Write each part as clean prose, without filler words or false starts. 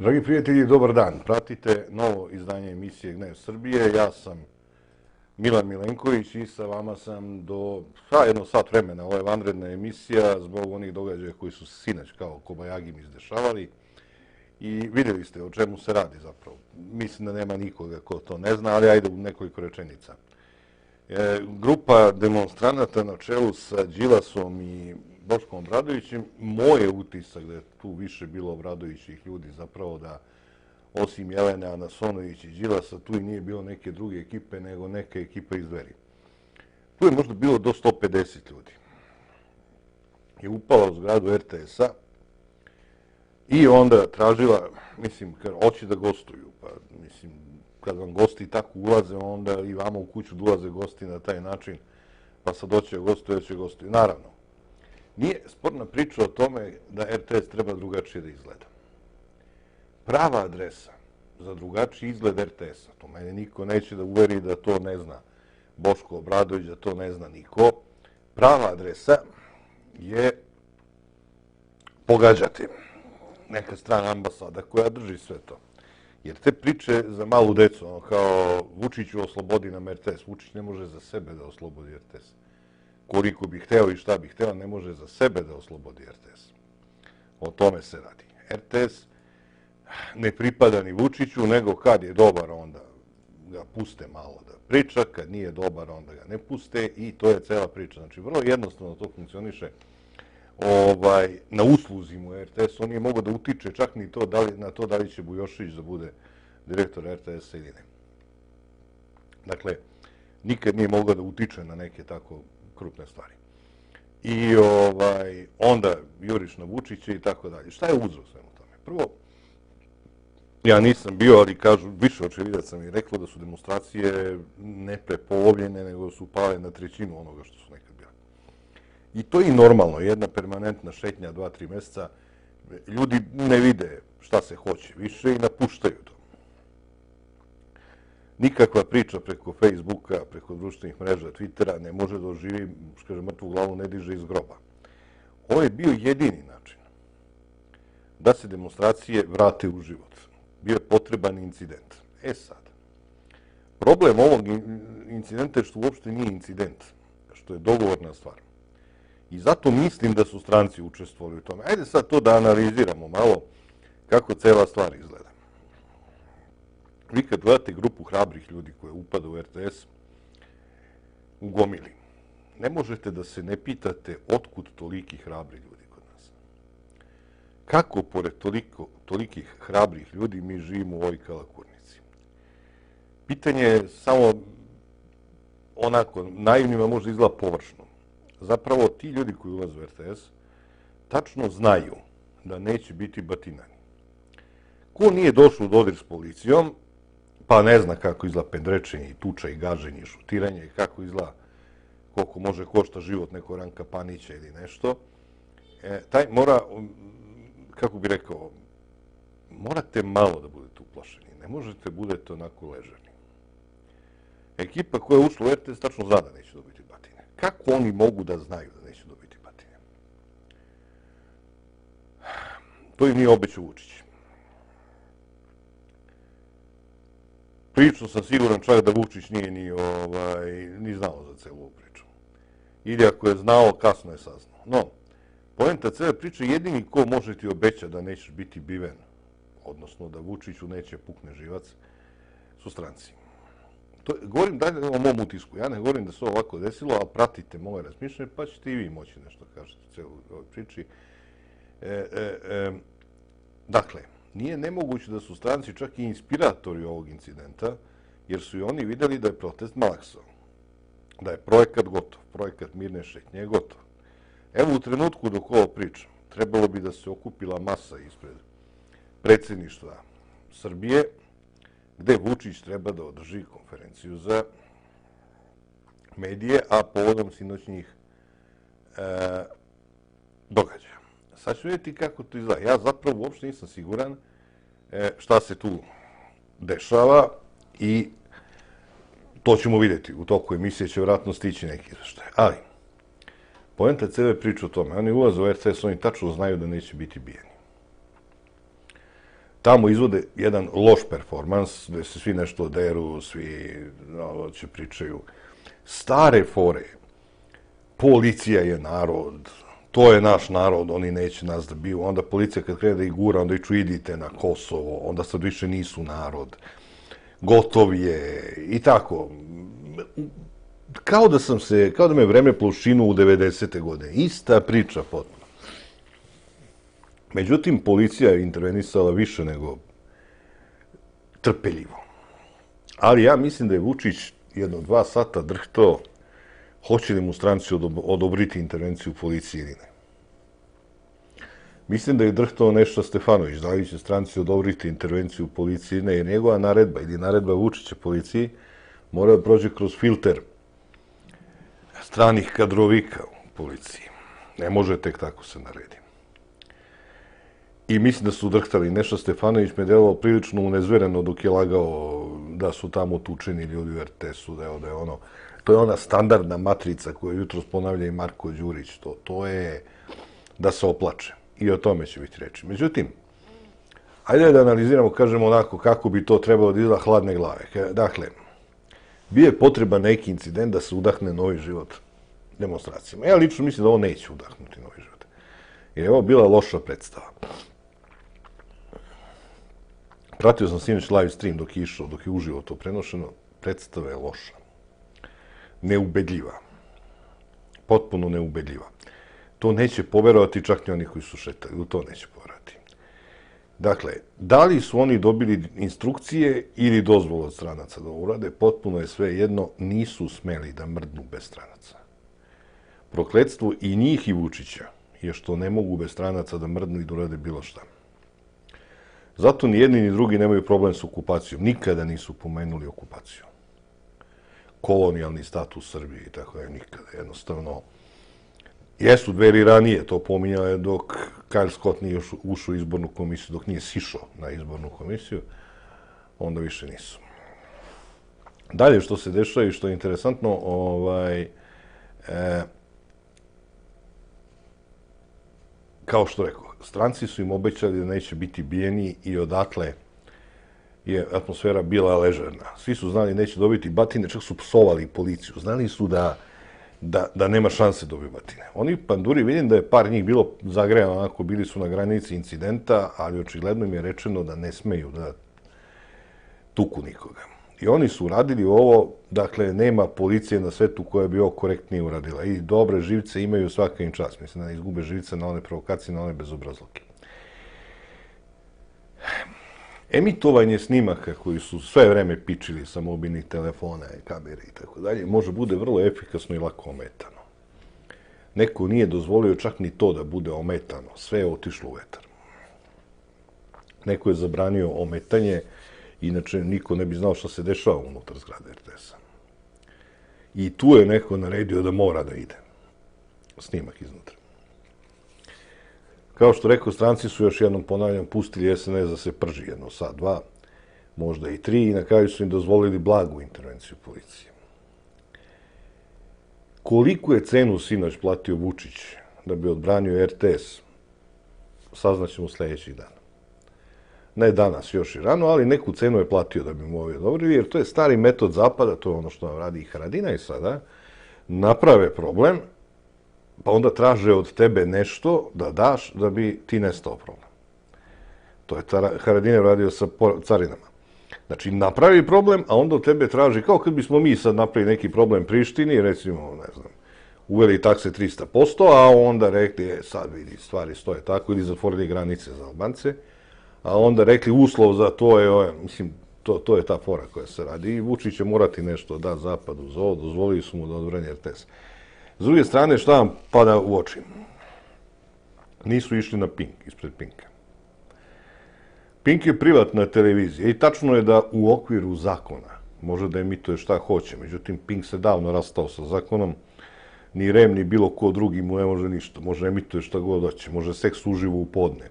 Dragi prijatelji, dobar dan. Pratite novo izdanje emisije Gnev Srbije. Ja sam Milan Milenković i sa vama sam do jedno sat vremena. Ovo je vanredna emisija zbog onih događaja koji su sinoć kao kobajagim izdešavali. I vidjeli ste o čemu se radi zapravo. Mislim da nema nikoga ko to ne zna, ali ajde u nekoliko rečenica. Grupa demonstranata na čelu sa Đilasom i Boškom Obradovićem, moj je utisak da je tu više bilo Obradovićih ljudi, zapravo da osim Jelene Anasonović i Đilasa tu i nije bilo neke druge ekipe nego neka ekipa iz Dveri. Tu je možda bilo do 150 ljudi. Je upala u zgradu RTS-a i onda tražila, mislim, hoće da gostuju, pa mislim, kad vam gosti tako ulaze, onda i vama u kuću dolaze gosti na taj način, pa sad hoće da gostuju. Naravno, nije sporna priča o tome da RTS treba drugačije da izgleda. Prava adresa za drugačiji izgled RTS-a, to mene niko neće da uveri da to ne zna Boško Obradović, da to ne zna niko. Prava adresa je pogađati neka strana ambasada koja drži sve to. Jer te priče za malu decu, ono kao Vučiću oslobodi nam RTS, Vučić ne može za sebe da oslobodi RTS. Koliko bi hteo i šta bi hteo, ne može za sebe da oslobodi RTS. O tome se radi. RTS ne pripada ni Vučiću, nego kad je dobar, onda ga puste malo da priča, kad nije dobar, onda ga ne puste i to je cela priča. Znači, vrlo jednostavno to funkcioniše na usluzi mu RTS. On nije mogao da utiče čak ni to na to da li će Bujošić da bude direktor RTS-a ili ne. Dakle, nikad nije mogao da utiče na neke tako krupne stvari. I onda juriš na Vučića i tako dalje. Šta je uzrok svemu tome? Prvo, ja nisam bio, ali kažu, više očevidaca sam i reklo da su demonstracije ne prepolovljene, nego su pale na trećinu onoga što su nekad bile. I to je i normalno, jedna permanentna šetnja 2-3 meseca. Ljudi ne vide šta se hoće više i napuštaju to. Nikakva priča preko Facebooka, preko društvenih mreža, Twittera ne može da oživi, kaže, mrtvu glavu ne diže iz groba. Ovo je bio jedini način da se demonstracije vrate u život. Bio je potreban incident. Sad, problem ovog incidenta je što uopšte nije incident, što je dogovorna stvar. I zato mislim da su stranci učestvovali u tome. Ajde sad to da analiziramo malo kako cela stvar izgleda. Vi kad gledate grupu hrabrih ljudi koje upada u RTS u gomili, ne možete da se ne pitate otkud toliki hrabri ljudi kod nas. Kako pored tolikih hrabrih ljudi mi živimo u ovoj kalakurnici? Pitanje je samo onako, naivnima možda izgleda površno. Zapravo ti ljudi koji ulaze u RTS tačno znaju da neće biti batinani. Ko nije došao u dodir s policijom, pa ne zna kako izgleda pendrečenje i tuča i gaženje i šutiranje i kako izgleda, koliko može košta život neko Ranka Panića ili nešto, taj mora, kako bi rekao, morate malo da budete uplašeni, ne možete budete onako ležani. Ekipa koja je ušla u RTS tačno zna da neće dobiti batine. Kako oni mogu da znaju da neće dobiti batine? To im nije obećao Vučić. Prilično sam siguran čak da Vučić nije ni znao za celu ovu priču. Ili ako je znao, kasno je saznao. No, poenta cele priče, jedini ko može ti obeća da nećeš biti biven, odnosno da Vučiću neće pukne živac, su stranci. Govorim dalje o mom utisku. Ja ne govorim da se ovo ovako desilo, ali pratite moje razmišljanje, pa ćete i vi moći nešto kažete u celoj ovoj priči. Dakle, nije nemoguće da su stranci čak i inspiratori ovog incidenta, jer su i oni videli da je protest malaksao, da je projekat gotov, projekat mirne šetnje je gotov. Evo, u trenutku dok ovo pričam, trebalo bi da se okupila masa ispred predsjedništva Srbije, gde Vučić treba da održi konferenciju za medije, a povodom sinoćnjih događaja. Sad ću vidjeti kako to izgleda. Ja zapravo uopšte nisam siguran šta se tu dešava i to ćemo vidjeti. U toku emisije će vjerojatno stići neki izveštaj. Ali, poenta cele priče o tome. Oni ulaze u RTS, oni tačno znaju da neće biti bijeni. tamo izvode jedan loš performans, gde se svi nešto deru, svi će pričaju. Stare fore, policija je narod, to je naš narod, oni neće nas da biju. Onda policija kad krene da ih gura, onda iću idite na Kosovo, onda sad više nisu narod. Gotov je i tako. Kao da me vreme plošinu u 90. godine. Ista priča potpuno. Međutim, policija je intervenisala više nego trpeljivo. Ali ja mislim da je Vučić jedno 2 sata drhtao hoće li mu stranci odobriti intervenciju policije ili ne. Mislim da je drhtao nešto Stefanović, da li će stranci odobriti intervenciju policije ili ne, jer njegova naredba ili naredba Vučića policiji mora da prođe kroz filter stranih kadrovika u policiji. Ne može tek tako se naredi. I mislim da su drhtali. Nešto Stefanović me delovao prilično unezvereno dok je lagao da su tamo tučeni ljudi u RTS-u, da je ono... To je ona standardna matrica koju jutro ponavlja i Marko Đurić. To je da se oplače. I o tome će biti reči. Međutim, ajde da analiziramo, kažemo onako, kako bi to trebalo da izgleda hladne glave. Dakle, bio je potreban neki incident da se udahne novi život demonstracijama. Ja lično mislim da ovo neće udahnuti novi život. Jer je ovo bila loša predstava. Pratio sam sinoć live stream dok je išao, dok je uživo to prenošeno. Predstava je loša. Neubedljiva. Potpuno neubedljiva. To neće poverovati čak ni oni koji su šetali. U to neće poverovati. Dakle, da li su oni dobili instrukcije ili dozvolu od stranaca da urade, potpuno je sve jedno, nisu smeli da mrdnu bez stranaca. Prokletstvo i njih i Vučića je što ne mogu bez stranaca da mrdnu i da urade bilo šta. Zato ni jedni ni drugi nemaju problem s okupacijom. Nikada nisu pomenuli okupaciju. Kolonijalni status Srbije i tako da je nikada. Jednostavno, jesu Dveri ranije to pominjale dok Kyle Scott nije ušao u izbornu komisiju, dok nije sišao na izbornu komisiju, onda više nisu. Dalje što se dešava i što je interesantno, kao što rekao, stranci su im obećali da neće biti bijeni i odatle je atmosfera bila ležerna. Svi su znali neće dobiti batine, čak su psovali policiju. Znali su da nema šanse dobiti batine. Oni panduri, vidim da je par njih bilo zagrejano, onako bili su na granici incidenta, ali očigledno im je rečeno da ne smeju da tuku nikoga. I oni su uradili ovo, dakle, nema policije na svetu koja bi ovo korektnije uradila. I dobre živce imaju svaka im čast. Mislim da izgube živce na one provokacije, na one bezobrazluke. Emitovanje snimaka koji su sve vreme pičili sa mobilnih telefona i kamere i tako dalje, može bude vrlo efikasno i lako ometano. Neko nije dozvolio čak ni to da bude ometano. Sve je otišlo u vetar. Neko je zabranio ometanje, inače niko ne bi znao što se dešava unutar zgrade RTS-a. I tu je neko naredio da mora da ide snimak iznutra. Kao što rekao, stranci su još jednom ponavljam pustili SNS da se prži jedno sat, 2, možda i 3, i na kraju su im dozvolili blagu intervenciju policije. Koliko je cenu sinoć platio Vučić da bi odbranio RTS, saznaćemo sljedećih dana. Ne danas, još i rano, ali neku cenu je platio da bi mu ovi odobrili, jer to je stari metod Zapada, to je ono što nam radi i Haradinaj sada, naprave problem, pa onda traže od tebe nešto da daš da bi ti nestao problem. To je Haradinaj radio sa carinama. Znači, napravi problem, a onda od tebe traži, kao kad bismo mi sad napravili neki problem Prištini, recimo, ne znam, uveli takse 300%, a onda rekli, sad vidi, stvari stoje tako, ili zatvorili granice za Albance, a onda rekli uslov za to je, mislim, to je ta fora koja se radi. I Vučić će morati nešto da Zapadu za ovo, dozvolili su mu da odbranje RTS. S druge strane, šta vam pada u oči? Nisu išli na Pink, ispred Pinka. Pink je privatna televizija i tačno je da u okviru zakona može da emituje šta hoće. Međutim, Pink se davno rastao sa zakonom. Ni REM, ni bilo ko drugi mu ne može ništa. Može emituje šta god hoće. Može seks uživo u podne.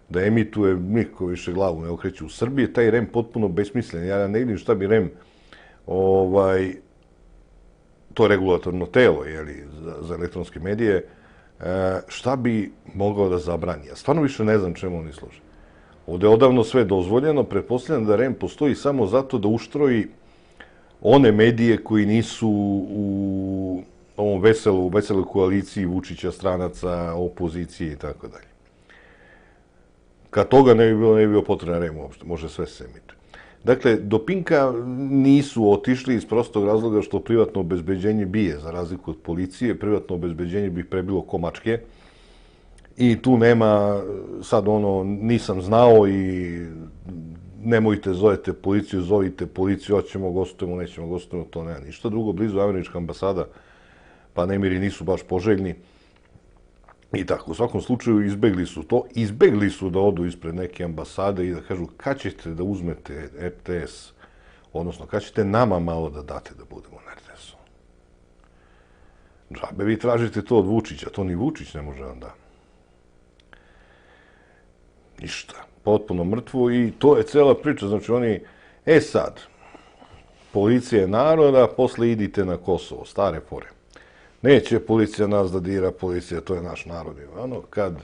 Da emituje, niko više glavu ne okreće. U Srbiji je taj REM potpuno besmislen. Ja ne vidim šta bi REM, to regulatorno telo za elektronske medije, šta bi mogao da zabrani. Ja stvarno više ne znam čemu oni služe. Ovdje je odavno sve dozvoljeno, pretpostavljam da REM postoji samo zato da uštroji one medije koji nisu u ovom veseloj koaliciji Vučića, stranaca, opozicije i tako dalje. Kad toga ne bi bio potreban REM uopšte, može sve se emituje. Dakle, do Pinka nisu otišli iz prostog razloga što privatno obezbeđenje bije, za razliku od policije, privatno obezbeđenje bi prebilo ko mačke. I tu nema sad ono, nisam znao i nemojte zovete policiju, zovite policiju, hoćemo, gostujemo, nećemo, gostujemo, to nema ništa drugo. Blizu američka ambasada, pa nemiri nisu baš poželjni. I tako, u svakom slučaju izbegli su to. Izbegli su da odu ispred neke ambasade i da kažu kad ćete da uzmete RTS, odnosno kad ćete nama malo da date da budemo na RTS-u. Džabe vi tražite to od Vučića, to ni Vučić ne može vam da. Ništa, potpuno mrtvo i to je cela priča. Znači oni, sad, policija je naroda, posle idite na Kosovo, stare fore. Neće policija nas da dira, policija, to je naš narod. Ono, kad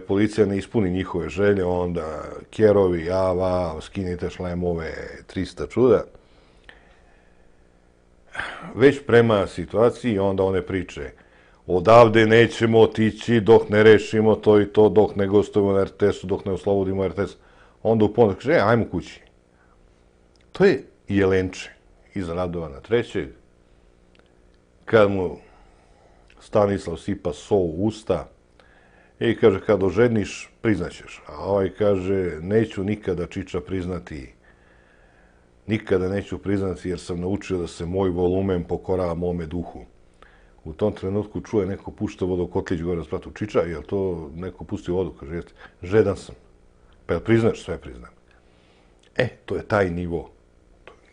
policija ne ispuni njihove želje, onda kerovi, java, skinite šlemove, 300 čuda. Već prema situaciji, onda one priče, odavde nećemo otići dok ne rešimo to i to, dok ne gostujemo na RTS-u, dok ne oslobodimo RTS. Onda u ponedak kaže, ajmo kući. To je Jelenče iz Radovana III. Kad mu Stanislav sipa so u usta i kaže, kad oženiš, priznaćeš. A ovaj kaže, neću nikada Čiča priznati. Nikada neću priznati jer sam naučio da se moj volumen pokorava mome duhu. U tom trenutku čuje neko pušta vodokotlić gore na spratu. Čiča, je li to neko pustio vodu? Kaže, jeste. Žedan sam. Pa jel priznaš? Sve priznam. To je taj nivo.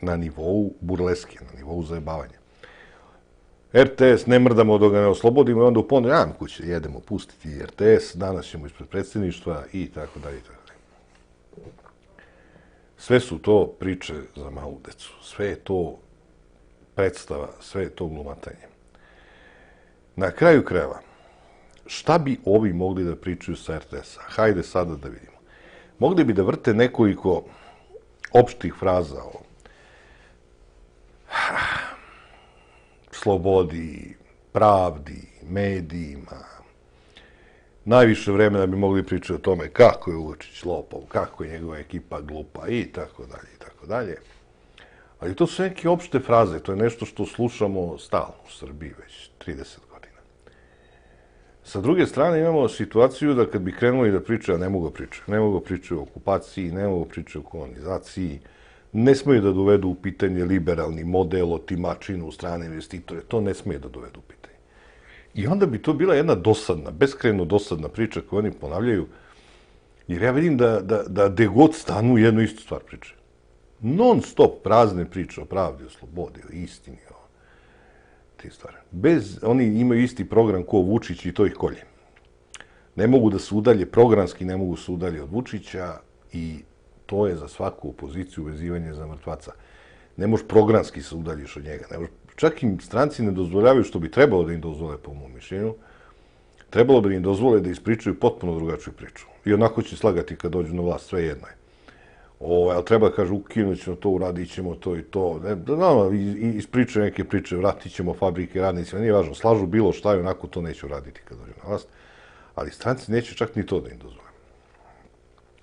Na nivou burleske, na nivou zajebavanja. RTS ne mrdamo dok ga ne oslobodimo i onda u ponedak, ajmo kuće, jedemo, pustiti RTS, danas ćemo ispred predsjedništva i tako dalje i tako dalje. Sve su to priče za malu decu. Sve je to predstava, sve je to glumatanje. Na kraju krajeva, šta bi ovi mogli da pričaju sa RTS-a? Hajde sada da vidimo. Mogli bi da vrte nekoliko opštih fraza o slobodi, pravdi, medijima. Najviše vremena bi mogli pričati o tome kako je Vučić lopov, kako je njegova ekipa glupa i tako dalje i tako dalje. Ali to su neke opšte fraze, to je nešto što slušamo stalno u Srbiji već 30 godina. Sa druge strane imamo situaciju da kad bi krenuli da pričaju, a ne mogu pričati. Ne mogu pričati o okupaciji, ne mogu pričati o kolonizaciji, ne smeju da dovedu u pitanje liberalni model, otimačinu, strane investitore, to ne smeju da dovedu u pitanje. I onda bi to bila jedna dosadna, beskrajno dosadna priča koju oni ponavljaju, jer ja vidim da gde god stanu jednu istu stvar pričaju. Non stop prazne priče o pravdi, o slobodi, o istini, o ti stvari. Oni imaju isti program ko Vučić i to ih kolje. Ne mogu da se udalje programski, ne mogu se udalje od Vučića i to je za svaku opoziciju vezivanje za mrtvaca. Ne možeš programski se udaljiš od njega. Čak im stranci ne dozvoljavaju, što bi trebalo da im dozvole po mom mišljenju, trebalo bi im dozvole da ispričaju potpuno drugačiju priču. I onako će slagati kad dođu na vlast, sve jedno je. Ali treba, kaže, ukinut ćemo to, uradit ćemo to i to. Ispričaju neke priče, vratit ćemo fabrike, radnicima, nije važno. Slažu bilo šta i onako to neće uraditi kad dođu na vlast. Ali stranci neće čak ni to da im dozvole.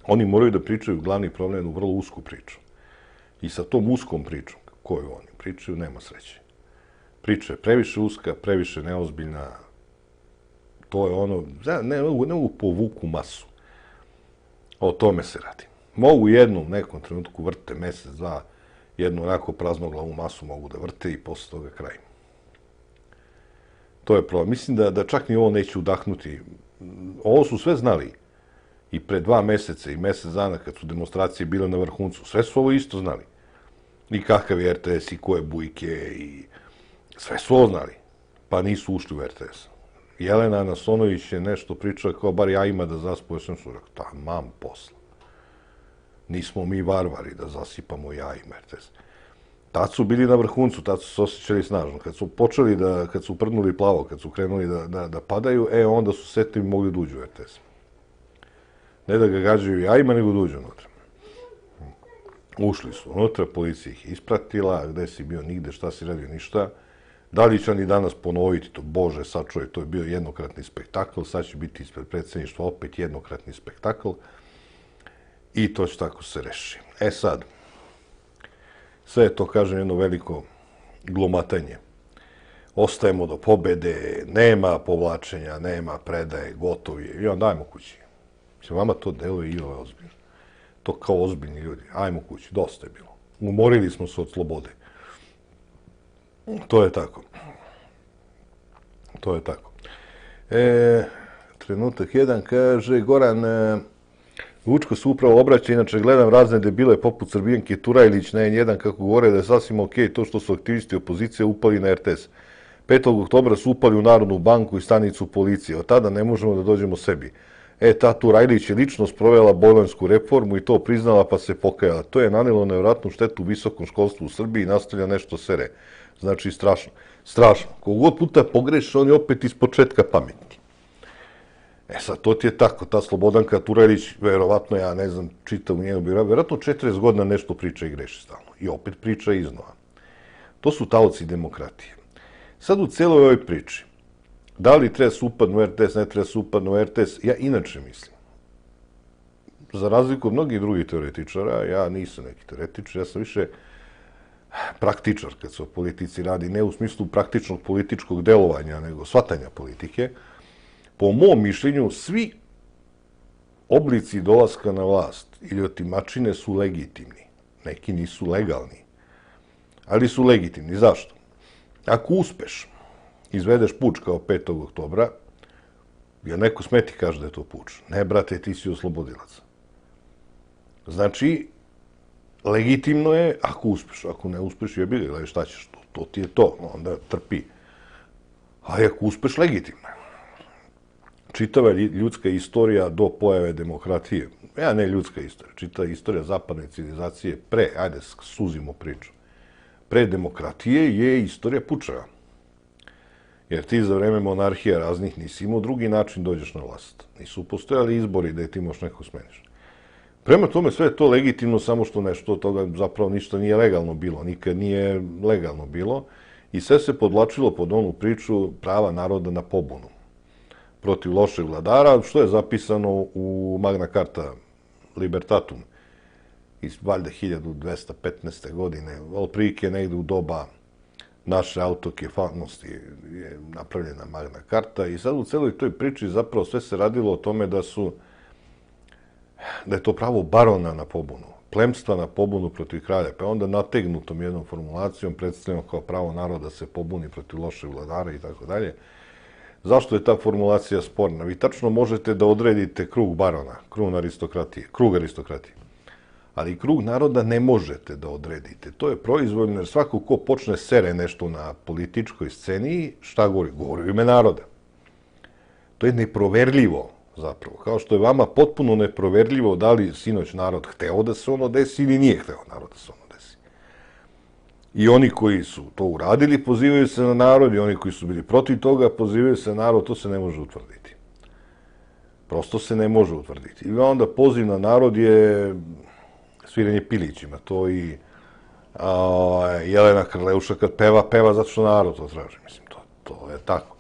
Oni moraju da pričaju glavni problem jednu vrlo usku priču. I sa tom uskom pričom, koju oni pričaju, nema sreće. Priča je previše uska, previše neozbiljna. To je ono, ne mogu povuku masu. O tome se radi. Mogu jednu u nekom trenutku vrte, mesec, dva, jednu onako praznoglavu masu mogu da vrte i posle toga kraj. To je problem. Mislim da čak ni ovo neće udahnuti. Ovo su sve znali. I pre 2 meseca i mesec dana kad su demonstracije bile na vrhuncu, sve su ovo isto znali. I kakav je RTS i koje bujke i sve su ovo znali. Pa nisu ušli u RTS. Jelena Nasonović je nešto pričala kao bar ja ima da zaspujem. Sam su rekao, tamam posla. Nismo mi varvari da zasipamo jajima RTS. Tad su bili na vrhuncu, tad su se osjećali snažno. Kad su počeli kad su prdnuli plavo, kad su krenuli da padaju, onda su setili mogli da uđu u RTS. Ne da ga gađaju jajima, nego da uđu unutra. Ušli su unutra, policija ih ispratila, gde si bio, nigde, šta si radio, ništa. Da li će oni danas ponoviti to? Bože, sačuvaj, to je bio jednokratni spektakl, sad će biti ispred predsjedništva opet jednokratni spektakl i to će tako se reši. E sad, sve je to, kažem, jedno veliko glumatanje. Ostajemo do pobede, nema povlačenja, nema predaje, gotovi je. I onda dajmo kući. Mislim, vama to deluje i ovo je ozbiljno. To kao ozbiljni ljudi. Ajmo kući, dosta je bilo. Umorili smo se od slobode. To je tako. To je tako. Trenutak jedan kaže, Goran, Vučko se upravo obraća, inače gledam razne debile poput Srbijanke Turajlić na N1 kako govore da je sasvim okej to što su aktivisti opozicije upali na RTS. 5. oktobra su upali u Narodnu banku i stanicu policije. Od tada ne možemo da dođemo sebi. Ta Turajlić je lično sprovela bolonjsku reformu i to priznala pa se pokajala. To je nanelo nevjerojatnu štetu u visokom školstvu u Srbiji i nastavlja nešto sere. Znači, strašno. Strašno. Kogod puta pogreši, oni opet iz početka pametni. Sad, to ti je tako. Ta Slobodanka Turajlić, verovatno, ja ne znam, čitav u njenu biografiju, verovatno 40 godina nešto priča i greši stalno. I opet priča iznova. To su taoci demokratije. Sad u celoj ovoj priči, da li treba se upadnu u RTS, ne treba se upadnu u RTS, ja inače mislim, za razliku od mnogih drugih teoretičara, ja nisam neki teoretičar, ja sam više praktičar kad se o politici radi, ne u smislu praktičnog političkog delovanja, nego shvatanja politike. Po mom mišljenju, svi oblici dolaska na vlast ili otimačine su legitimni. Neki nisu legalni, ali su legitimni. Zašto? Ako uspeš, izvedeš puč kao 5. oktobra, jer neko smeti kaže da je to puč. Ne, brate, ti si oslobodilac. Znači, legitimno je ako uspeš. Ako ne uspeš, je bilo, gledaj šta ćeš, to ti je to, onda trpi. Ali ako uspeš, legitimno je. Čitava ljudska istorija do pojave demokratije, ne ljudska istorija, čitava istorija zapadne civilizacije ajde, suzimo priču, pre demokratije je istorija pučeva. Jer ti za vreme monarhija raznih nisi imao drugi način dođeš na vlast. Nisu postojali izbori da ti možeš nekog smeniš. Prema tome sve je to legitimno, samo što nešto od toga zapravo ništa nije legalno bilo. Nikad nije legalno bilo. I sve se podlačilo pod onu priču prava naroda na pobunu protiv lošeg vladara, što je zapisano u Magna Carta Libertatum iz valjda 1215. godine. Otprilike negde u doba naše autokefalnosti je napravljena Magna Carta i sad u celoj toj priči zapravo sve se radilo o tome da je to pravo barona na pobunu, plemstva na pobunu protiv kralja, pa onda nategnutom jednom formulacijom predstavljeno kao pravo naroda da se pobuni protiv lošeg vladara i tako dalje. Zašto je ta formulacija sporna? Vi tačno možete da odredite krug barona, krug aristokratije. Ali krug naroda ne možete da odredite. To je proizvoljno, jer svako ko počne sere nešto na političkoj sceni, šta govori? Govori u ime naroda. To je neproverljivo, zapravo. Kao što je vama potpuno neproverljivo da li sinoć narod hteo da se ono desi ili nije hteo narod da se ono desi. I oni koji su to uradili pozivaju se na narod i oni koji su bili protiv toga pozivaju se na narod, to se ne može utvrditi. Prosto se ne može utvrditi. I onda poziv na narod je sviranje pilićima. To i Jelena Krleuša kad peva zato što narod to traži. Mislim, to je tako.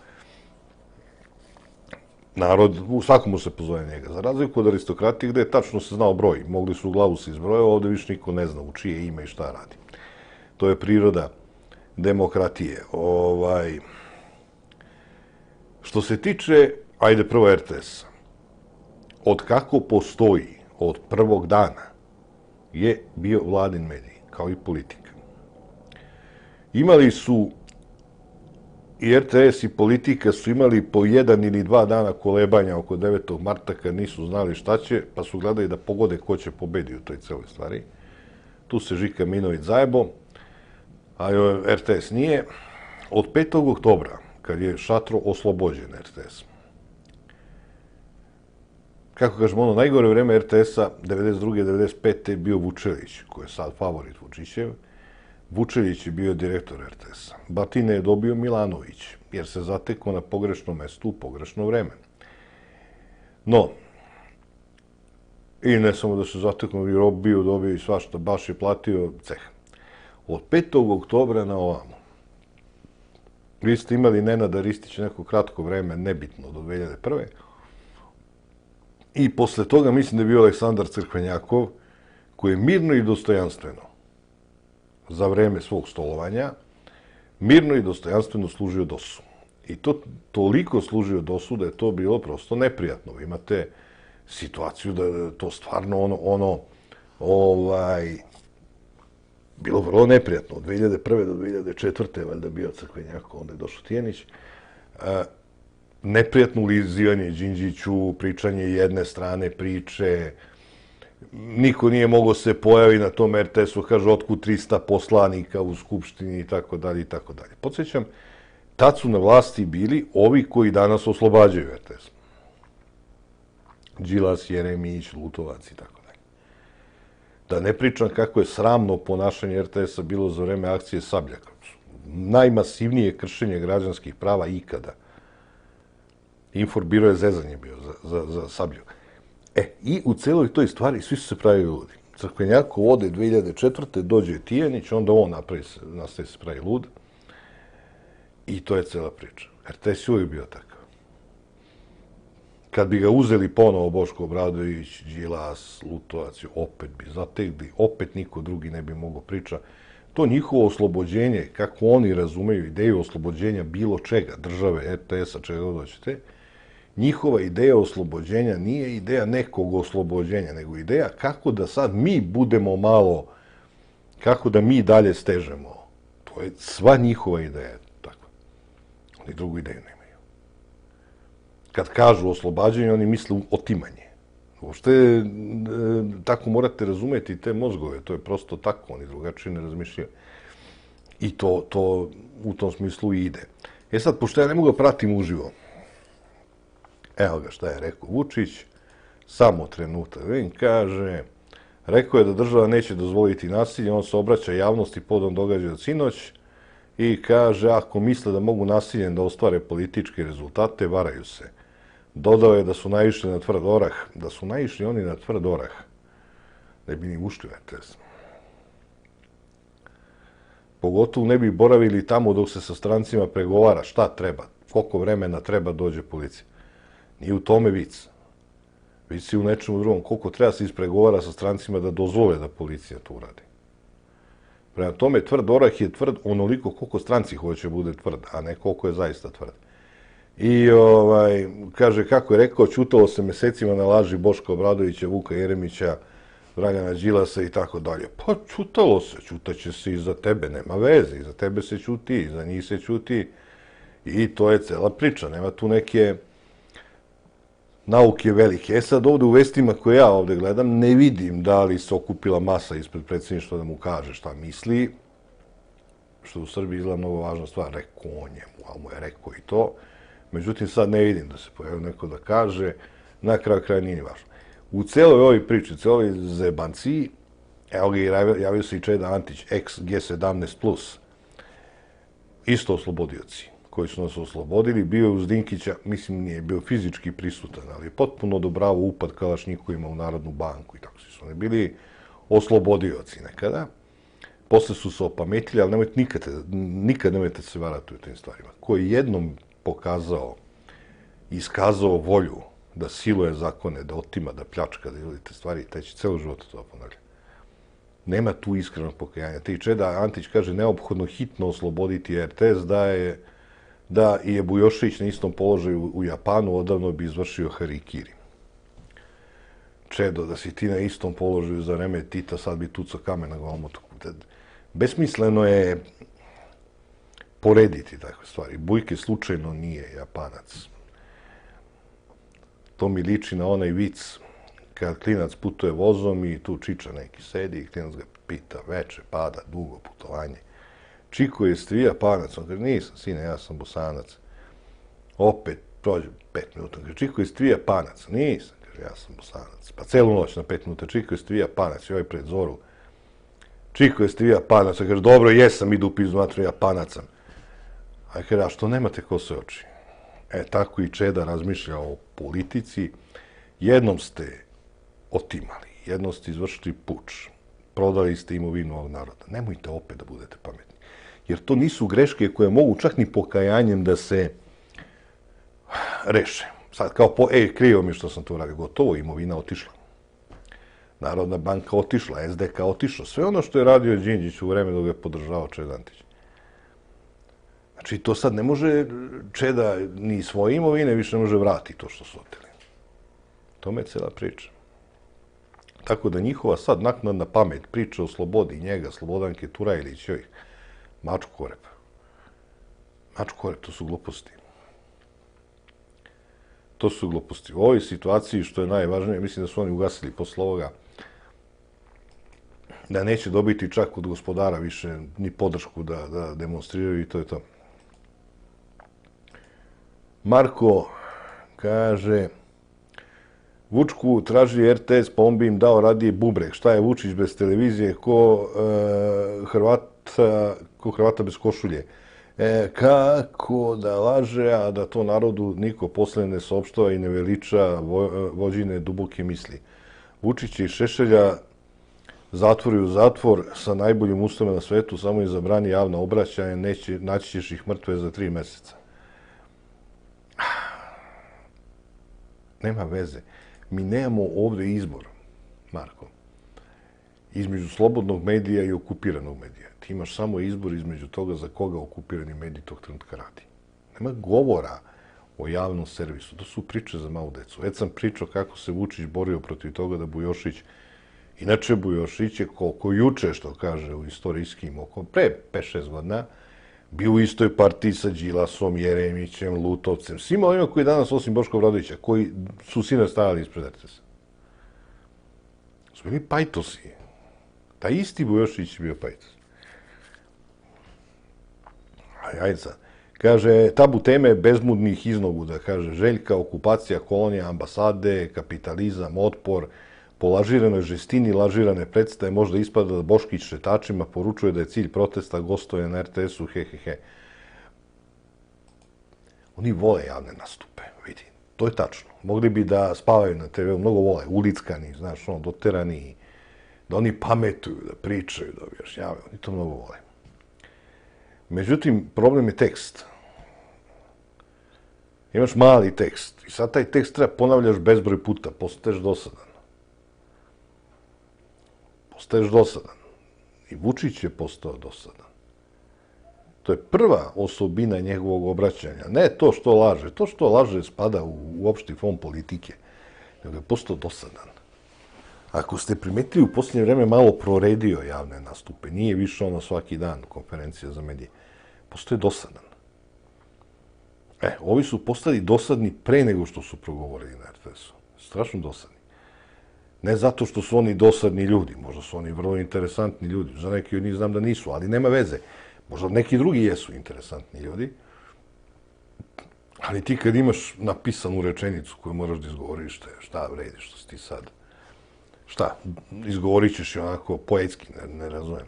Narod, u svakomu se pozove njega. Za razliku od aristokratije gde je tačno se znao broj. Mogli su u glavu se izbroje, ovde više niko ne zna u čije ime i šta radi. To je priroda demokratije. Što se tiče, ajde prvo RTS-a. Od kako postoji, od prvog dana, je bio vladin medij, kao i politika. Imali su, i RTS i politika su imali po 1 ili 2 dana kolebanja oko 9. marta kad nisu znali šta će, pa su gledali da pogode ko će pobedi u toj celoj stvari. Tu se Žika Minović zajebo, a RTS nije. Od 5. oktobra, kad je šatro oslobođen RTS, kako kažemo, ono najgore vreme RTS-a, 92. 95. je bio Vučelić, koji je sad favorit Vučićev. Vučelić je bio direktor RTS-a. Batine je dobio Milanović, jer se zatekao na pogrešnom mestu u pogrešno vreme. No, I ne samo da se zateknu i robiju, dobio i svašta, baš je platio ceh. Od 5. oktobra na ovamo, vi ste imali Nenada Ristića neko kratko vreme, nebitno, do 2001. I posle toga mislim da je bio Aleksandar Crkvenjakov, koji je mirno i dostojanstveno za vreme svog stolovanja, mirno i dostojanstveno služio DOS-u. I to toliko služio DOS-u da je to bilo prosto neprijatno. Vi imate situaciju da je to stvarno bilo vrlo neprijatno. Od 2001. do 2004. je valjda bio Crkvenjakov, onda je došao Tijanić. Neprijatno ulizivanje Đinđiću, pričanje jedne strane priče, niko nije mogao se pojavi na tom RTS-u, kaže, otkud 300 poslanika u Skupštini i tako dalje i tako dalje. Podsjećam, tad su na vlasti bili ovi koji danas oslobađaju RTS. Đilas, Jeremić, Lutovac i tako dalje. Da ne pričam kako je sramno ponašanje RTS-a bilo za vreme akcije Sablja. Najmasivnije kršenje građanskih prava ikada. Inforbiro je zezanje bio za Sablju. I u celoj toj stvari svi su se pravili ludi. Crkvenjakov ode 2004. dođe Tijanić, onda on nastaje se pravi lud. I to je cela priča. RTS je uvijek bio takav. Kad bi ga uzeli ponovo Boško Obradović, Đilas, Lutovac, opet bi zategli, opet niko drugi ne bi mogao priča. To njihovo oslobođenje, kako oni razumeju ideju oslobođenja bilo čega, države, RTS-a, čega god hoćete, njihova ideja oslobođenja nije ideja nekog oslobođenja, nego ideja kako da sad mi budemo malo, kako da mi dalje stežemo. To je sva njihova ideja. Takva. Oni drugu ideju nemaju. Kad kažu oslobađanje, oni misle otimanje. Uopšte, tako morate razumeti te mozgove. To je prosto tako. Oni drugačije ne razmišljaju. I to u tom smislu i ide. Sad, pošto ja ne mogu da pratim uživo, evo ga šta je rekao Vučić, samo trenutak, kaže, rekao je da država neće dozvoliti nasilje, on se obraća javnosti podom događaja od sinoć i kaže, ako misle da mogu nasiljem da ostvare političke rezultate, varaju se. Dodao je da su naišli na tvrd orah, da su naišli oni na tvrd orah, ne bi ni ušli u RTS. Pogotovo ne bi boravili tamo dok se sa strancima pregovara šta treba, koliko vremena treba dođe policija. Nije u tome vic. Vic je u nečemu drugom. Koliko treba se ispregovara sa strancima da dozvole da policija to uradi. Prema tome, tvrd orah je tvrd onoliko koliko stranci hoće bude tvrd, a ne koliko je zaista tvrd. I kaže, kako je rekao, ćutalo se mesecima na laži Boška Obradovića, Vuka Jeremića, Dragana Đilasa i tako dalje. Pa ćutalo se, ćutaće se i za tebe, nema veze, i za tebe se ćuti, i za njih se ćuti. I to je cela priča, nema tu neke nauke velike. Sad ovde u vestima koje ja ovde gledam, ne vidim da li se okupila masa ispred predsjedništva da mu kaže šta misli, što u Srbiji izgleda mnogo važna stvar, rekao on njemu, ali mu je rekao i to. Međutim, sad ne vidim da se pojavi neko da kaže, na kraju kraja nije ni važno. U celoj ovoj priči, celoj zebanciji, evo ga javio se i Čeda Antić, ex-G17+, isto oslobodioci koji su nas oslobodili, bio je uz Dinkića, mislim nije bio fizički prisutan, ali je potpuno odobravao upad kalašnjikovima u Narodnu banku i tako su oni bili oslobodioci nekada. Posle su se opametili, ali nikad nemojte se varati u tim stvarima. Ko je jednom pokazao, iskazao volju da siluje zakone, da otima, da pljačka, da izvodi te stvari, taj će celo život to ponavlja. Nema tu iskrenog pokajanja. Te i Čeda Antić kaže neophodno hitno osloboditi RTS, da je Bujošević na istom položaju u Japanu, odavno bi izvršio harikiri. Čedo, da si ti na istom položaju za vreme Tita, sad bi tucao kamen na glavom otoku. Besmisleno je porediti takve stvari. Bujke slučajno nije Japanac. To mi liči na onaj vic kad klinac putuje vozom i tu čiča neki sedi i klinac ga pita, veče, pada, dugo putovanje. Čiko, jesi ti Japanac? On kaže, nisam, sine, ja sam Bosanac. Opet prođe 5 minuta. On kaže, Čiko, jesi ti Japanac? Nisam, kaže, ja sam Bosanac. Pa celu noć na 5 minuta, Čiko, jesi ti Japanac? I ovaj pred zoru. Čiko, jesi ti Japanac? On kaže, dobro, jesam, idu u pizdu matru Japanaca. A kaže, a što nemate ko se oči? Tako i Čeda razmišlja o politici. Jednom ste otimali, jedno ste izvršili puč, prodali ste imovinu ovog naroda. Nemojte opet da budete pametni. Jer to nisu greške koje mogu čak ni pokajanjem da se reše. Sad kao krivo mi što sam to uradio, gotovo, imovina otišla. Narodna banka otišla, SDK otišla. Sve ono što je radio Đinđić u vreme dok ga je podržavao Čeda Antić. Znači, to sad ne može Čeda ni svoje imovine više ne može vratiti to što su oteli. Tome je cela priča. Tako da njihova sad naknadna pamet, priča o slobodi njega, Slobodanke Turajlić i ovih, mačku korep. Mačku korep, to su gluposti. To su gluposti. U ovoj situaciji, što je najvažnije, mislim da su oni ugasili posle ovoga, da neće dobiti čak od gospodara više ni podršku da demonstriraju i to je to. Marko kaže, Vučku traži RTS, pa on bi im dao radije bubreg. Šta je Vučić bez televizije, ko Hrvata bez košulje? Kako da laže, a da to narodu niko posle ne saopštava i ne veliča vođine duboke misli. Vučić i Šešelja zatvori u zatvor sa najboljim uslovima na svetu, samo im zabrani javna obraćanja, naći ćeš ih mrtve za 3 meseca. Nema veze. Mi nemamo ovdje izbor, Marko, između slobodnog medija i okupiranog medija. Ti imaš samo izbor između toga za koga okupirani medij tog trenutka radi. Nema govora o javnom servisu. To su priče za malu decu. Već sam pričao kako se Vučić borio protiv toga da Bujošić, inače Bujošić je koliko juče, što kaže u istorijskim okom, pre 5-6 godina, bio u istoj partiji sa Đilasom, Jeremićem, Lutovcem, svima ovima koji danas, osim Boška Obradovića, koji su sinoć stajali ispred RTS-a. Su bili pajtosi. Taj isti Bujošić je bio pajtos. Ajde sad. Kaže, tabu teme bezmudnih iznoguda. Kaže, Željka, okupacija kolonija, ambasade, kapitalizam, otpor, po lažiranoj žestini lažirane predstave možda ispada da Boškić šetačima poručuje da je cilj protesta gostoje na RTS-u, hehehe. Oni vole javne nastupe, vidi. To je tačno. Mogli bi da spavaju na TV-u, mnogo vole, ulickani, znaš, doterani, da oni pametuju, da pričaju, da objašnjavaju. Oni to mnogo vole. Međutim, problem je tekst. Imaš mali tekst i sad taj tekst treba ponavljaš bezbroj puta, postaješ dosadan. Postaješ dosadan. I Vučić je postao dosadan. To je prva osobina njegovog obraćanja. Ne to što laže. To što laže spada u opšti fond politike. Nego je postao dosadan. Ako ste primetili, u posljednje vreme malo proredio javne nastupe. Nije više ono svaki dan konferencija za medije. Postoje dosadan. Ovi su postali dosadni pre nego što su progovorili na RTS-u. Strašno dosadni. Ne zato što su oni dosadni ljudi. Možda su oni vrlo interesantni ljudi. Za neki od njih znam da nisu, ali nema veze. Možda neki drugi jesu interesantni ljudi. Ali ti kad imaš napisanu rečenicu koju moraš da izgovoriš, šta vredi što si ti sad? Šta? Izgovorit ćeš i onako poetski, ne razumem.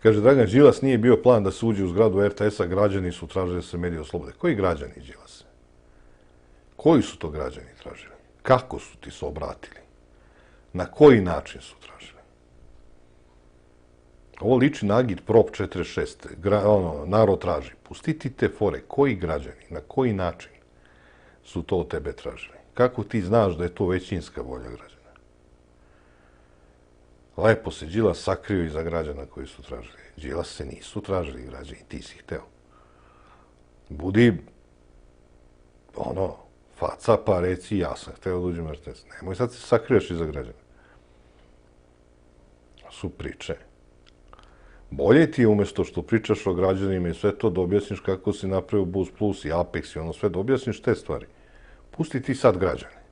Kaže, Dragan Đilas nije bio plan da se uđe u zgradu RTS-a, građani su tražili da se mediji oslobode. Koji građani, Đilase? Koji su to građani tražili? Kako su ti se obratili? Na koji način su tražili? Ovo liči na Agit Prop 46. Narod traži. Pusti ti te fore. Koji građani? Na koji način su to od tebe tražili? Kako ti znaš da je to većinska volja građana? Lepo se Đilas sakrio iza građana koji su tražili. Đilas se nisu tražili građani, ti si hteo. Budi, faca pa reci ja sam hteo da uđem u RTS. Nemoj sad se sakrijaš iza građana. Su priče. Bolje ti je umjesto što pričaš o građanima i sve to da objasniš kako si napravio Boost Plus i Apex i ono sve, da objasniš te stvari. Pusti ti sad građane.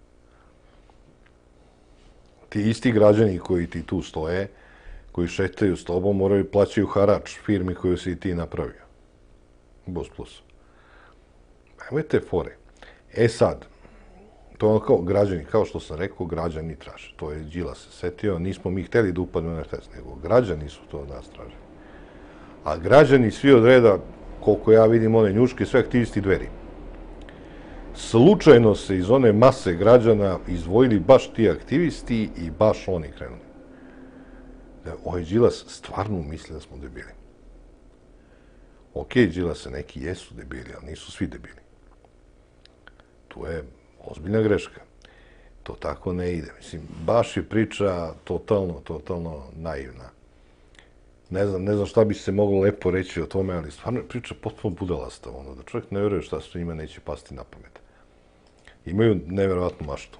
Ti isti građani koji ti tu stoje, koji šetaju s tobom, moraju plaćaju harač firmi koju si ti napravio. Boost Plus. Nemojte fore. Sad, to je ono kao građani, kao što sam rekao, građani traže. To je Đilas se setio, nismo mi hteli da upadnu na RTS, nego građani su to od nas tražili. A građani svi od reda, koliko ja vidim one njuške, sve aktivisti Dveri. slučajno se iz one mase građana izdvojili baš ti aktivisti i baš oni krenuli. Ovaj Đilas stvarno misli da smo debili. Ok, Đilase, neki jesu debili, ali nisu svi debili. Tu je ozbiljna greška. To tako ne ide. Mislim, baš je priča totalno naivna. Ne znam šta bi se moglo lepo reći o tome, ali stvarno je priča potpuno budalasta. Da čovjek ne veruje šta se njima neće pasti na pamet. Imaju neverovatnu maštu.